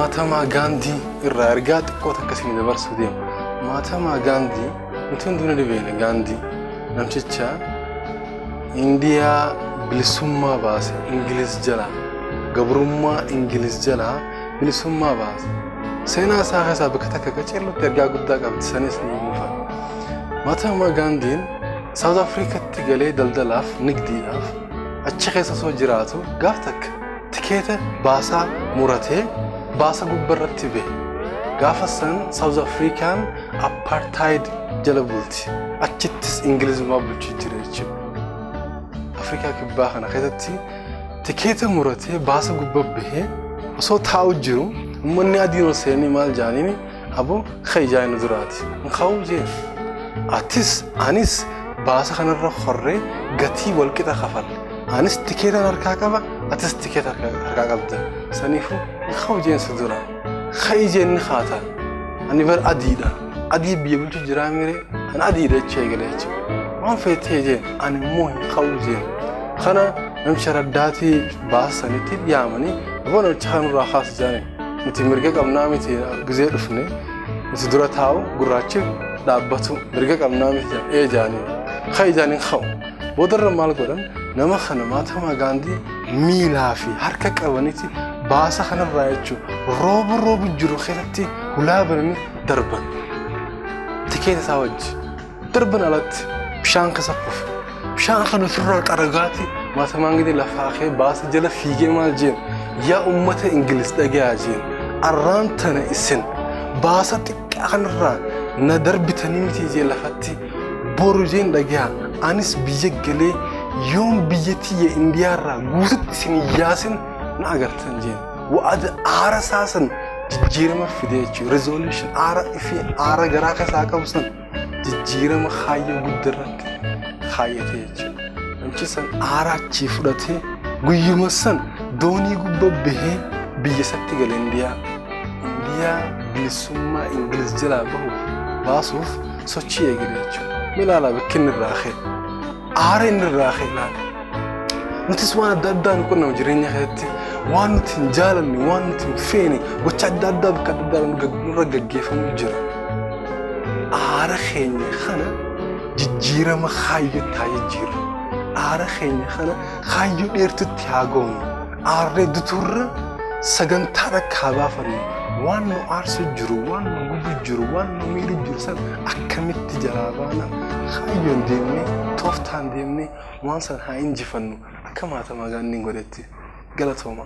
Mahatma Gaandii irraa ergaa xiqqoo takka isin dabarsuu deema. Mahatma Gaandii nuti hundinuu ni beekna. Gaandii namticha Indiyaa bilisummaa baase, Ingiliz jalaa, gabrummaa Ingiliz jalaa bilisummaa baase. Seenaa isaa keessaa bakka takka qaceellotti ergaa guddaa qabdi, sanis ni mufa. Mahatma Gaandiin Saawuz Afrikaatti galee daldalaaf, nigdiidhaaf achi keessa osoo jiraatu gaaf takka tikeeta baasaa muratee baasa gubbarratti bahe. Gaafa san Saawuz Afrikaan apartheid jala bulti. Achittis Ingilizummaa bulchuu jira jechuudha. Afrikaa Kibbaa kana keessatti tikeeta muratee baasa gubbaa bahee osoo taa'u jiru uummanni adiin ol seenanii maal jaaniini, "Aboo, ka'i jaanii duraati." "Hin ka'uu," jeen. "Atis anis baasa kanarra horree gatii walqixa kafalle. Anis tikeetan harkaa qaba, atis tikeeta harkaa qabda. Saniifuu hin ka'u," jeen si dura. "Ka'i," jeen, "ni kaata. Ani bar adiidha. Adii biyya bulchu jiraa miree, ani adiidha," jechuu eegale jechuudha. "Waan feetee," jeen, "ani immoo hin ka'u," jeen. Kana namicha raddaatii baasanitti yaamanii, "Aboo, namicha kanarraa kaas," jaaniin. "Nuti mirga qabnaa miti? Gizee dhufne nuti dura taa'u, gurraachi dhaabbatu mirga qabnaa miti?" "Ee," jaaniin. "Ka'i," jaaniin. "Ka'u." Boodarra maal godhan? Nama kana, Mahatma Gaandii, miilaa fi harka qabaniiti baasa kanarraa jechuun rooba roobu jiru keessatti hulaa bananii darban. Tikeeta isaa wajji darban, alatti bishaan keessa kufe. Bishaan kana ofirraa xaragaati Mahatma Gaandii lafaa kee baasa jala fiigee maal jeen? "Yaa uummata Ingiliz, dhagayaa," jeen. "Arraan tana isin baasa xiqqaa kanarraa na darbitanii miti," jeen, "lafatti. Boru," jeen, "dhagayaa, anis biyya galee yoon biyya tiyya Indiyaarraa guututti isin yaasin na agartan," jeen. Wa'ada aara saasan jijjiirama fide jechuudha. Resolution aara fi aara garaa keessaa qabu san jijjiirama kaayyoo guddaa irratti kaayyate jechuudha. Namichi san aara achii fudhatee guyyuma san doonii gubbaa bahee biyya isatti gale, Indiyaa. Indiyaa bilisummaa Ingiliz jalaa bahuuf baasuuf sochii eegale jechuudha. Milaalaa bakki inni irraa ka'e. Aara inni irraa ka'e ilaala. Nutis waan adda addaa nu qunnamu jireenya keessatti, waan nuti hin jaalanne, waan nuti hin feene, gocha adda addaa bakka adda addaa nurra gaggeeffamu jira. Aara keenya kana jijjiirama kaayyootti haa jijjiirru. Aara keenya kana kaayyoo dheertutti haa goonu. Aarree duturra sagantaa takka haa baafannu. Waan nu aarsu jiru, waan nu gubu jiru, waan nu miidhu jiru san akkamitti jalaa baana? Kaayyoon deemnee, tooftaan deemnee waan san haa injifannu akka Mahatma Gaandiin godhetti. Galatooma.